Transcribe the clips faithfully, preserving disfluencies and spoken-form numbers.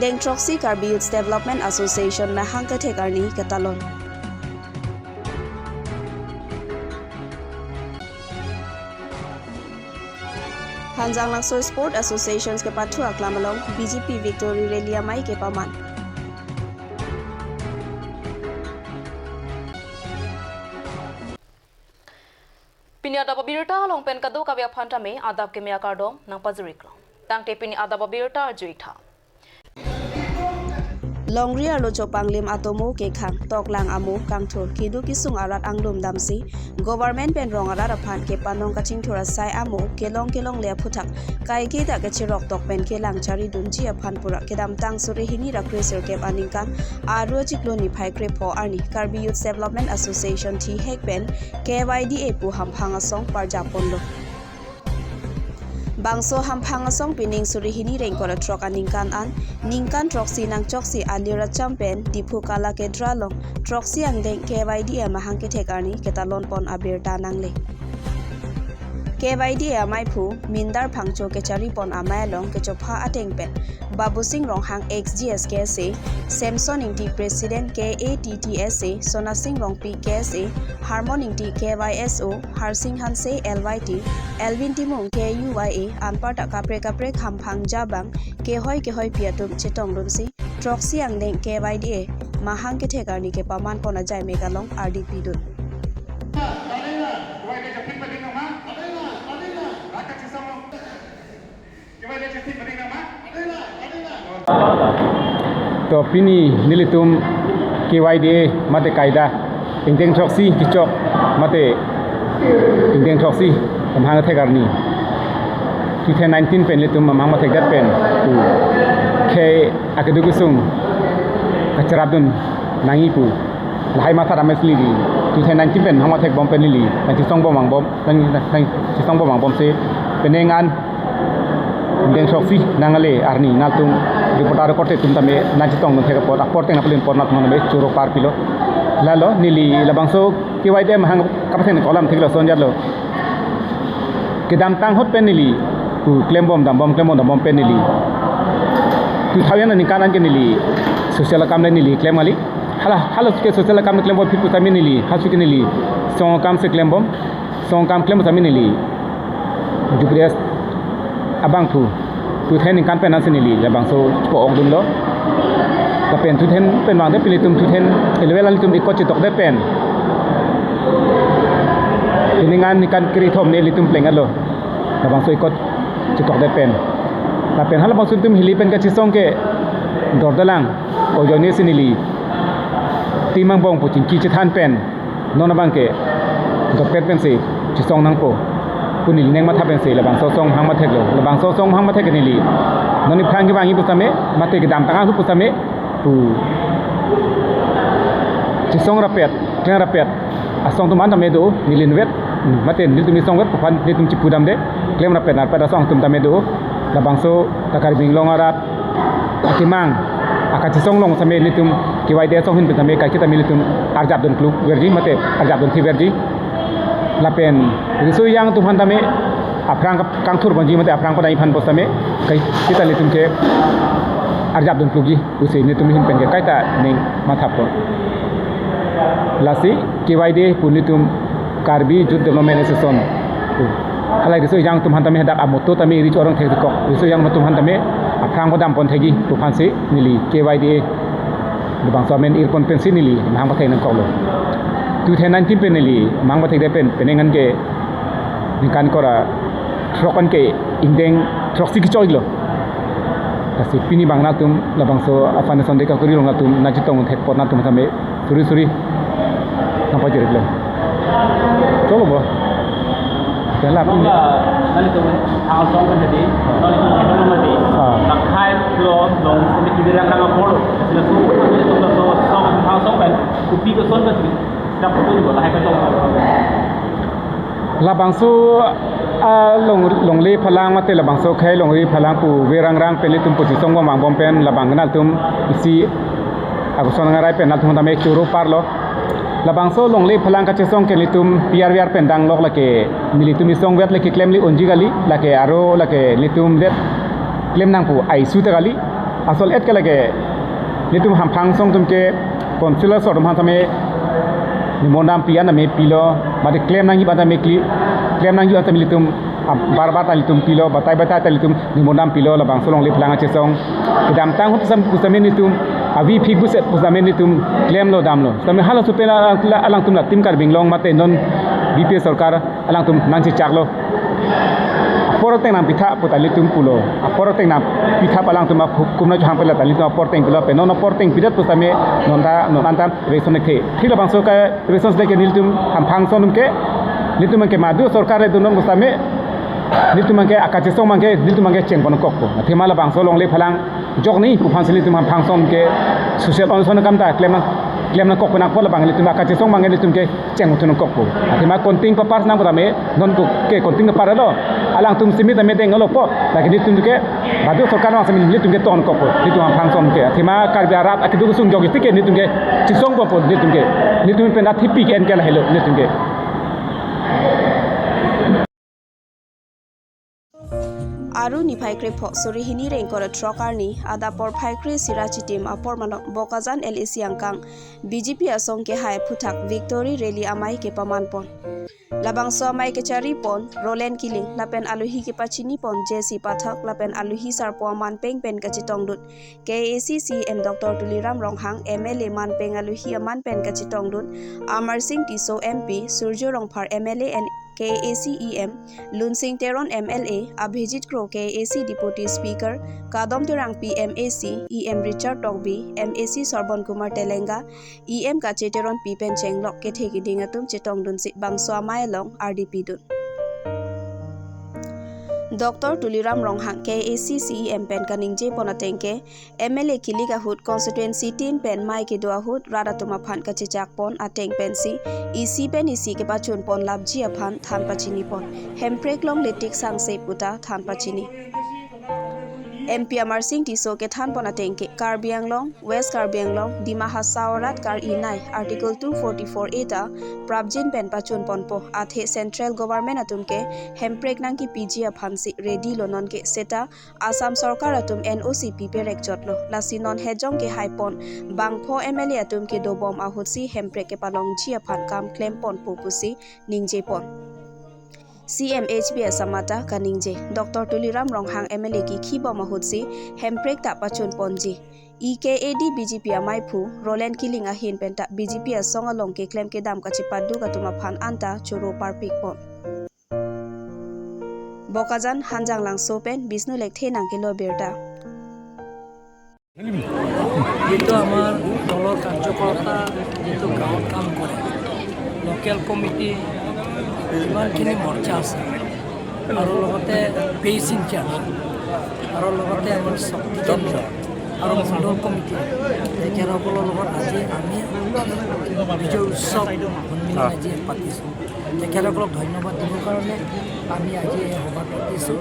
Ingthroksi Karbi Youth Development Association mahang kethek arni ketalon. Hanjanglangso Sport Associations kepathu aklam along B J P Victory Rally amei kepaman. Pini adap abirta along pen kadokave aphan tame adap keme akardom nangpajir-iklo. Tangte pini adap abirta arju-ik tha. Longri arlo chopanglim atomo kekhang, toklang amo kangthur, keduk kesung arat anglum damsi, government pen rong arat aphan kepanong kachingthur asai amo kelong kelongle aphuthak, kaike ta kachirok tok pen kelang charidunji aphan pura kedamtang suri hini ra kre sirkep aningkan, Aru achiklo niphai krepho arni Karbi Youth Development Association thihek pen K Y D A pu hamphang asong parjap ponlo. Bangso hamphang asong pining suri hini ra ingkoi ra throk aningkan an, ningkan throksi nangchoksi alir acham pen Diphu Kala Kedra along throksi angdeng K Y D A mahang kethek arni ketalon pon abirta nangle. K Y D A amaiphu Mindar Phangcho kechari pon amei along kechopha ateng pen Babusing Ronghang ex G S K S A, Samson Ingti President K A T T S A, Sonasing Rongpi K S A, Harmon Ingti K Y S O, Harsing Hanse L Y T, Elvin Timung K U Y A, anparta kaprek kaprek hamphang jabang kehoi kehoi pi atum chetongdunsi throksi angdeng K Y D A mahang kethek arni kepaman pon ajai mek along ardi pidun. To pini nelitum K Y D A mate kaida ingdeng throksi kechok mate ingdeng throksi amahang thek arni two thousand nineteen pen nelitum amahang mathek dat pen pu khei akeduk kesung kacharapdun nangji pu lahai matha rames lili two thousand nineteen pen amahang mathek bom pen lili nangchisong bom angbom nang nang chisong bom angbomsi penang an ingdeng throksi nangle arni nelitum reporter korte atum tame nangchetongdun thek apot apor teng napalin pon nat mane choro par pilo. Lalo neli labangso K Y D A amahang kapaseng kolam thiklo sonjatlo. Kedamtang ahut pen neli pu klembom dambom klembom dambom pen neli two thousand aningkan an ke neli social akam le neli klem kali. Hala hala ke social akam klembom phit pu tame neli hasu ke neli song akam si klembom song akam klem pu tame neli Jubilee abangphu two thousand aningkan pen ansi neli labangso po-okdunlo. Lapen two thousand pen vangdet pen ilitum two thousand eleven ilitum ikot chetokdet pen pining aningkan kre-thom ne ilitum plenglo labangso ikot chetokdet pen. Lapen halabangso ilitum hili pen kachisong ke dordalang ojoine si neli tim angbong pu chingki chethan pen non abang ke dotpet pensi chisong nangpo pu neli ning matha pensi labangso asong amahang matheklo. Labangso asong amahang mathek neli non aphrang kevangji pu tame mate kedamtang ahut pu tame pu chisong rapet klem rapet asong atum an tame do neli inutvet mate nelitum isongvet pu aphan nelitum chipu damde klem rapet rapet asong atum tame do. Labangso ta Karbi Anglong arat akemang akachisong along tame nelitum K Y D A asong ahin pen tame kaiketa nelitum arjapdun klukverji mate arjapdun thiverji. Lapen riso ejang atum aphan tame aphrang kap- kangthur ponji mate aphrang padai aphan bos tame kaiketa nelitum ke arjapdun klukji pusi nelitum ahin pen ke kaita ning mathapon. Lasi K Y D A pu nelitum Karbi Youth Development Association pu halai riso ejang atum aphan tame hadak amotto tame ri chorong thekthekok riso ejang atum aphan tame aphrang padam pon thekji pu aphansi neli K Y D A labangso amen irpon pensi neli amahang pathek nangkoklo. Two thousand nineteen pen neli amahang pathekdet pen penang an ke ningkan ingkoi ra throk an ke ingdeng throksi kechoklo. Lasi pini abang nelitum labangso aphan sonde kakuri along nelitum nangchetong thek apot nelitum tame suri suri nangpajir-iklo. Cholo bo. Jala pini. Nonke nelitum asong pen tadi, nelitum kedam tadi. Ah. Lakhai lo long sini kiri rang rang apor. Sila su nelitum asong asong pen kopi koson pen sila foto juga lahai pen. Labangso, ah, long longle phalang mate labangso khei longri phalang pu verang rang pen nelitum pu chisong bom angbom pen labang nelitum isi aguson ngarai pen nelitum tame choro parlo. Labangso longle phalang kachisong ke nelitum P R V R pen danglok lake nelitum isongvet lake klemle unji kali lake aro lake nelitum det klem nang pu ai su ta kali. Asol et ke lake, nelitum hamphang asong atum ke councillor asor atum aphan tame nimon dampi an tame pilo, mate klem nangji aphan tame kli, klem nangji aphan tame nelitum, ah, bar bar ta nelitum pilo, batai batai ta nelitum nimon dampilo, labangso longle phelang kachesong. Kedamtang ahut pusam, pusitame nelitum avi phik buset pusitame nelitum klemlo damlo. Tame halaso pen la, la, alangtum la Team Karbi Anglong mate non B P F sorkar alangtum nangchechaklo. Apor ateng nangpitha puta nelitum pulo. Apor ateng nangpitha pu alangtum ahukum nangchohang pela ta nelitum apor ateng pilo, pen non apor ateng pidet pusitame non ta non anta eviction thekthe. Thik labangso ka eviction thekthe ke nelitum hamphang asong atum ke, nelitum ke madu sorkar le dunnon pusitame, nelitum ke akachesong abang ke, nelitum ke chengpon nangkokpo. Athema labangso longle phelang jok ni pu aphansi nelitum hamphang asong atum ke social onison akam ta klem nang, klem nangkok penang apot labang nelitum akachesong abang nelitum ke chengpon nangkokpo. Athema konting papar nang pusitame, non ko ke konting papar lo. Alangtum simi tame denglo po. Lake nelitum ke, madu sorkar abang simi nelitum ke ton kokpo. Nelitum hamphang asong atum ke. Athema Karbi arat akeduk sung jok iti ke nelitum ke chesongponpo nelitum ke. Nelitum pen athipi ke en ke lahelo nelitum ke. Aru niphai krepho suri hini ra ingkoi ra throk arni adap porphai kre-isi ra chitim apor manok Bokajan L A C angkang B J P asong kehai aphuthak Victory Rally amei kepamanpon. Labangso amei kecharipon Roland Killing lapen alohi kepachinipon J C Pathak lapen alohi sarpo amanpeng pen kachetongdun K A A C C E M Doctor Tuliram Ronghang, M L A manpeng alohi aman pen kachetongdun Amarsing Tisso M P, Surjya Rongphar M L A and K A A C E M, Lunsing Teron M L A, Abhijit Kro K A A C Deputy Speaker, Kadom Terangpi M A C, E M Richard Tokbi, M A C Sarbon Kumar Telenga, E M Kache Teronpi pen chenglok kethe kiding atum chetongdunsi bangso amei along ardi pidun. Doctor Tuliram Ronghang K A A C C E M pen kaningjepon ateng ke, M L A kilik ahut constituency tin pen mei kedo ahut rat atum aphan kachechakpon ateng pensi isi pen isi kepachunpon lapji aphan than pachinipon. Hemprek longle tik sangse puta than pachini. M P Amarsing Tisso kethanpon ateng ke Karbi Anglong, West Karbi Anglong, Dima Hasao arat kar-i nei Article two forty-four A ta prapjin pen pachunponpo, athe Central Government atum ke hemprek nangkepiji aphansi ready lo nonke, seta Assam sorkar atum N O C piperek chotlo. Lasi non hejong kehaipon bangpho M L A atum kedobom ahutsi hemprek kepalongji aphan kam klemponpo pusi ningjepon. C M H P Asama ta kaningje, Doctor Tuliram Ronghang M L A kekhibom ahutsi hemprek ta pachunponji. E K A D B J P ameiphu Roland Killing ahin penta B J P asong along keklem kedam kachepaduk atum aphan anta choro parpikpon. Bokajan, Hanjang Langso pen Bishnu Lekthe nangkelo birta. যিটো আমাৰ দলৰ কাৰ্যকৰ্তা যিটো গাঁৱত কাম কৰে, local committee যিমানখিনি মৰ্চা আছে আৰু লগতে বেছ ইনচাৰ্জ আৰু লগতে আমাৰ শক্তি কেন্দ্ৰ আৰু মণ্ডল কমিটি, তেখেতসকলৰ লগত আজি আমি বিজয় উৎসৱ সন্মিলন আজি পাতিছোঁ। তেখেতসকলক ধন্যবাদ দিবৰ কাৰণে আমি আজি এই সভা পাতিছোঁ।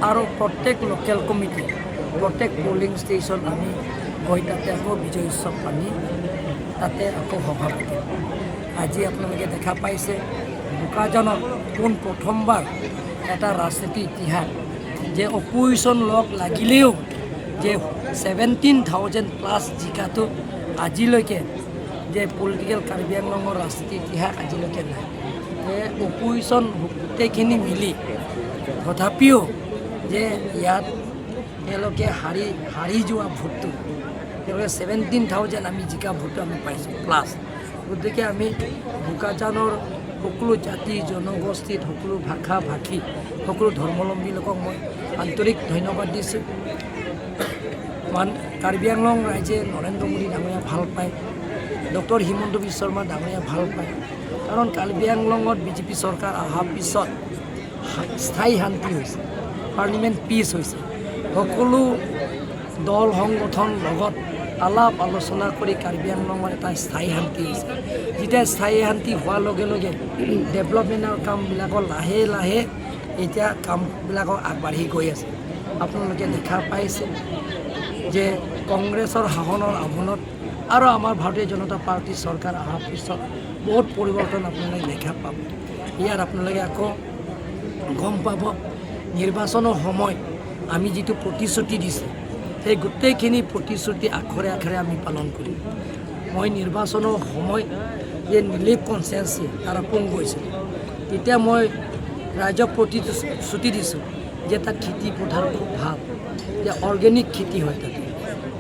আৰু প্ৰত্যেক লোকেল কমিটি, প্ৰত্যেক পলিং ষ্টেচন আমি গৈ তাতে আকৌ বিজয় উৎসৱ পানি তাতে আকৌ সভা পাতিম। আজি আপোনালোকে দেখা পাইছে বোকাজানত পোন প্ৰথমবাৰ এটা ৰাজনীতি ইতিহাস যে অপজিশ্যন লগ লাগিলেও যে ছেভেণ্টিন থাউজেণ্ড প্লাছ জিকাটো আজিলৈকে যে পলিটিকেল কাৰ্বি আংলঙৰ ৰাজনীতি ইতিহাস আজিলৈকে নাই। যে অপজিশ্যন গোটেইখিনি মিলি তথাপিও যে ইয়াত তেওঁলোকে হাৰি, হাৰি যোৱা ভোটটো, তেওঁলোকে ছেভেণ্টিন থাউজেণ্ড আমি জিকা ভোটটো আমি পাইছোঁ প্লাছ। গতিকে আমি বোকাজানৰ সকলো জাতি জনগোষ্ঠীত, সকলো ভাষা ভাষী, সকলো ধৰ্মাৱলম্বী লোকক মই আন্তৰিক ধন্যবাদ দিছোঁ। মান, কাৰ্বি আংলং ৰাইজে নৰেন্দ্ৰ মোদী ডাঙৰীয়া ভাল পায়, ডক্টৰ হিমন্ত বিশ্ব শৰ্মা ডাঙৰীয়া ভাল পায়। কাৰণ কাৰ্বি আংলঙত বি জে পি চৰকাৰ অহাৰ পিছত স্থায়ী শান্তি হৈছে, পাৰ্মানেণ্ট পিচ হৈছে। সকলো দল সংগঠন লগত আলাপ আলোচনা কৰি কাৰ্বি আংলঙত এটা স্থায়ী শান্তি হৈছে। যেতিয়া স্থায়ী শান্তি হোৱাৰ লগে লগে ডেভেলপমেণ্টৰ কামবিলাকো লাহে লাহে এতিয়া কামবিলাকো আগবাঢ়ি গৈ আছে। আপোনালোকে দেখা পাইছে যে কংগ্ৰেছৰ শাসনৰ আমোলত আৰু আমাৰ ভাৰতীয় জনতা পাৰ্টীৰ চৰকাৰ অহাৰ পিছত বহুত পৰিৱৰ্তন আপোনালোকে দেখা পাব। ইয়াত আপোনালোকে আকৌ গম পাব, নিৰ্বাচনৰ সময় আমি যিটো প্ৰতিশ্ৰুতি দিছোঁ, সেই গোটেইখিনি প্ৰতিশ্ৰুতি আখৰে আখৰে আমি পালন কৰিম। মই নিৰ্বাচনৰ সময় যে নিলিপ কনষ্টিটুৱেঞ্চি তাৰাপুং গৈছিলোঁ, তেতিয়া মই ৰাইজক প্ৰতিশ্ৰুতি দিছোঁ যে তাত খেতি পথাৰ খুব ভাল, যে অৰ্গেনিক খেতি হয় তাতে,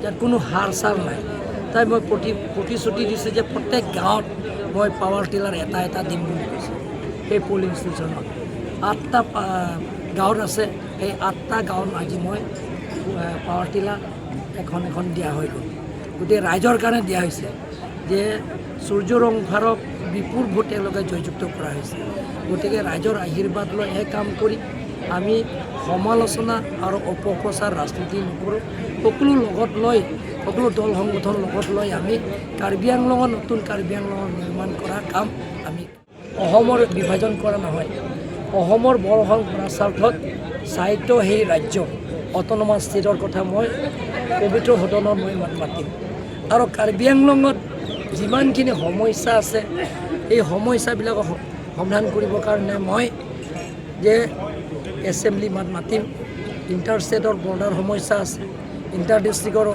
ইয়াত কোনো সাৰ চাৰ নাই। তাই মই প্ৰতি প্ৰতিশ্ৰুতি দিছোঁ যে প্ৰত্যেক গাঁৱত মই পাৱাৰ টিলাৰ এটা এটা দিম বুলি কৈছোঁ। সেই পলিং ষ্টেচনত আঠটা পা- গাঁৱত আছে, সেই আঠটা গাঁৱত আজি মই আহ, পাৱাৰ টিলাৰ এখন এখন দিয়া হৈ গ'ল। গোটেই ৰাইজৰ কাৰণে দিয়া হৈছে যে সূৰ্য ৰংফাৰক বিপুল ভোট তেওঁলোকে জয়যুক্ত কৰা হৈছে। গতিকে ৰাইজৰ আশীৰ্বাদ লৈ এই কাম কৰি আমি সমালোচনা আৰু অপপ্ৰচাৰ ৰাজনীতি নকৰোঁ। সকলো লগত লৈ, সকলো দল সংগঠন লগত লৈ আমি কাৰ্বি আংলঙত, নতুন কাৰ্বি আংলঙৰ নিৰ্মাণ কৰা কাম আমি অসমৰ বিভাজন কৰা নহয়। অসমৰ বৰ্ষং কৰাৰ স্বাৰ্থত স্বায়ত্ত সেই ৰাজ্য, অট'নমাছ ষ্টেটৰ কথা মই পবিত্ৰ সদনত মই মাত মাতিম। আৰু কাৰ্বি আংলঙত যিমানখিনি সমস্যা আছে, এই সমস্যাবিলাকৰ স- সমাধান কৰিবৰ কাৰণে মই যে এছেম্বলি মাত মাতিম। ইণ্টাৰ ষ্টেটৰ বৰ্ডাৰ সমস্যা আছে, ইণ্টাৰ ডিষ্ট্ৰিক্টৰ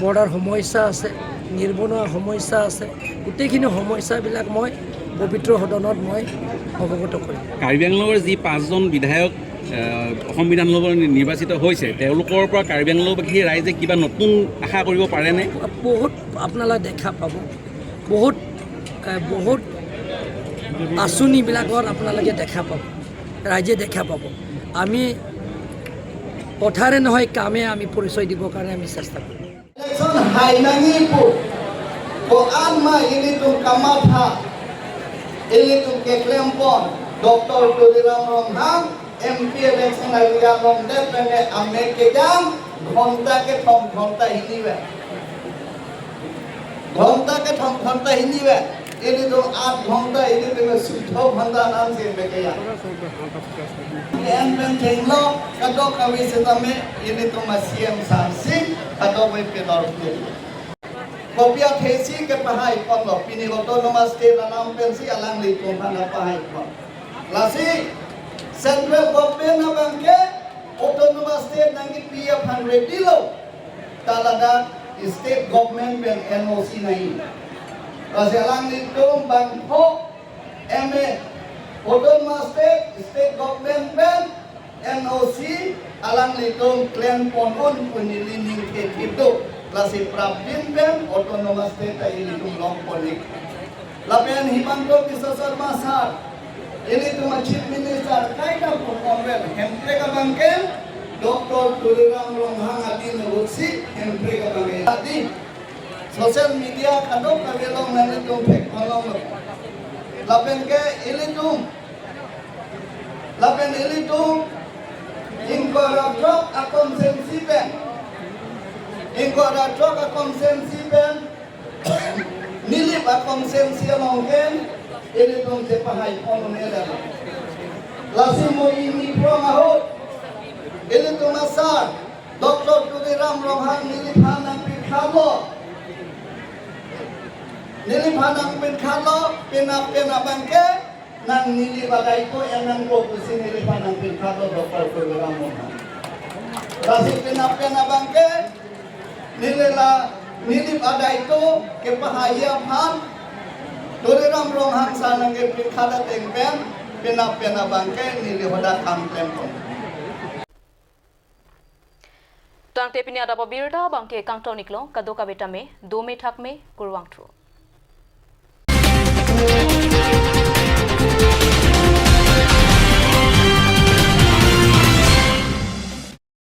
বৰ্ডাৰ সমস্যা আছে, নিবনুৱা সমস্যা আছে, গোটেইখিনি সমস্যাবিলাক মই পবিত্ৰ সদনত মই অৱগত কৰিম। কাৰ্বি আংলঙৰ যি পাঁচজন বিধায়ক আহ, অসম বিধানসভাৰ নি- নিৰ্বাচিত হৈছে, তেওঁলোকৰ পৰা কাৰ্বি আংলঙবাসীয়ে ৰাইজে কিবা নতুন আশা কৰিব পাৰেনে? বহুত আপোনালোকে দেখা পাব, বহুত এ, বহুত আঁচনিবিলাকত আপোনালোকে দেখা পাব, ৰাইজে দেখা পাব। আমি কথাৰে নহয়, কামে আমি পৰিচয় দিবৰ কাৰণে আমি চেষ্টা কৰিম। Election hai nangji pu, ko-an ma ilitum kamatha, ilitum keklempon, Doctor Tuliram Ronghang, M P election alia longdet pene amek kejang, ghonta kethom ghonta hini ve. Ghonta kethom ghonta hini ve. Ilitum aat ghonta, ilitum sutho ghonta nam si mekejang. N pen thenglo, kadokave setame, ilitum a C M Sarsing, kadokave pelor pil. Kopi athesi kepahai ponlo, pini autonomous state alam pensi alanglitum aphan pahai pon. Lasi central government abangke autonomous state nangkipi aphan ready lo. Ta ladak state government pen N O C nangji. Lasi alanglitum bangpho M A, autonomous state, state government pen N O C alanglitum klempon un pu neli ning thethip do. Lasi prapjin pen autonomous state ta ilitum longpon-ik. Lapen Himanta Biswa Sarma sir, ilitum a Chief Minister kaita pu ponvel, Hemprek abangke Doctor Tuliram Ronghang adin ahut si Hemprek abangke adi. Social media kadokave along nanglitum thekponlonglo. Lapenke ilitum, lapen ilitum ingkoi ra throk a constituency pen, ingkoi ra throk a constituency pen, Nilip a constituency along pen ilitum chepahai pon un-e lelo. Lasi mo ini prong ahut ilitum a sir Doctor Tuliram Ronghang neliphan nangpirkhatlo. Neliphan nangpirkhatlo, penap pen abangke nang Nilip a daito en nangpo pusi neliphan nangpirkhatlo Doctor Tuliram Ronghang. Lasi penap pen abangke neli la Nilip a daito kepahai aphan Tuliram Ronghang sir nangkepirkhat ateng pen penap pen abangke neli hadak kam klempon. Tangte pini adap abirta abangke kangton-iklo, kadokave tame dome thakme, kurvangthu.